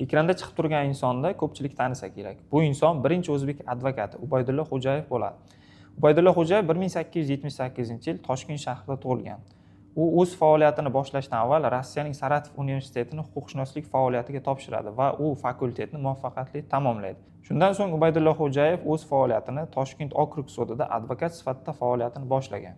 Ekranda chiqib turgan insonni ko'pchilik tanisa kerak. Bu inson birinchi o'zbek advokati Ubaydulla Xo'jayev bo'ladi. Ubaydulla Xo'jayev 1878-yil Toshkent shahrida tug'ilgan. U o'z faoliyatini boshlashdan avval Rossiyaning Saratov universitetini huquqshunoslik faoliyatiga topshiradi va u fakultetni muvaffaqiyatli tamomlaydi. Shundan so'ng Ubaydulla Xo'jayev o'z faoliyatini Toshkent okrug sudida advokat sifatida faoliyatini boshlagan.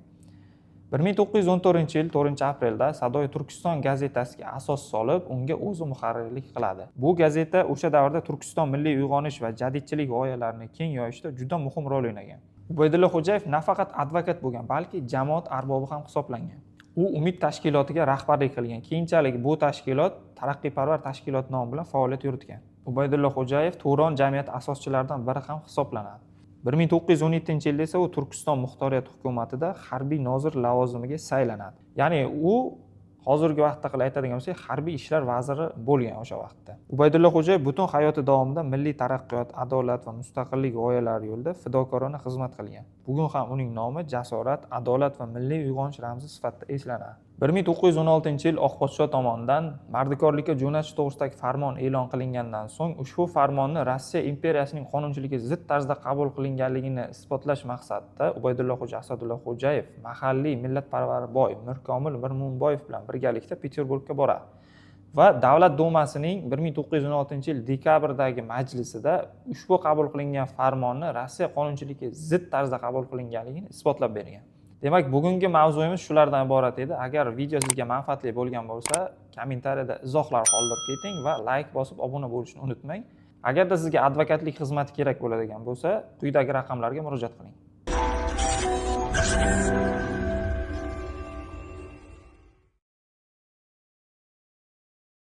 1914-yil 4-aprelda Sadoi Turkiston gazetasiga asos solib, unga o'zi muharrirlik qiladi. Bu gazeta o'sha davrda Turkiston milliy uyg'onish va jadidchilik g'oyalarini keng yoyishda juda muhim rol o'ynagan. Ubaydulla Xo'jayev nafaqat advokat bo'lgan, balki jamoat arbobi ham hisoblangan. U Umid tashkilotiga rahbarlik qilgan. Keyinchalik bu tashkilot Taraqqiyparvar tashkilot nomi bilan faoliyat yuritgan. Ubaydulla Xo'jayev Turon jamiyati asoschilaridan biri ham hisoblanadi. 1917-yilda esa u Turkiston muxtoriyat hukumatida harbiy nozir lavozimiga saylanadi. Ya'ni u hozirgi vaqtda qilib aytadigan bo'lsak, harbiy ishlar vaziri bo'lgan o'sha vaqtda. Ubaydulla Xo'jayev butun hayoti davomida milliy taraqqiyot, adolat va mustaqillik g'oyalari yo'lida fidokorona xizmat qilgan. Bugun ham uning nomi jasorat, adolat va milliy uyg'onish ramzi sifatida eslanadi. 1916-yil Oq podsho tomonidan mardikorlikka jo'natish to'g'risidagi farmon e'lon qilingandan so'ng ushbu farmonni Rossiya imperiyasining qonunchiligiga zid tarzda qabul qilinganligini isbotlash maqsadida Ubaydulla Xo'ja Asadulla Xo'jayev mahalliy millatparvar boy Mirkomil Mirmo'minboyev bilan birgalikda Peterburgga boradi va Davlat dumasining 1916-yil dekabrdagi majlisida ushbu qabul qilingan farmonni Rossiya qonunchiligiga zid tarzda qabul qilinganligini isbotlab bergan. Demak, bugungi mavzuyimiz shulardan iborat edi. Agar video sizga manfaatli bo'lgan bo'lsa, kommentariyada izohlar qoldirib keting va layk bosib obuna bo'lishni unutmang. Agarda sizga advokatlik xizmati kerak bo'ladigan bo'lsa, quyidagi raqamlarga murojaat qiling.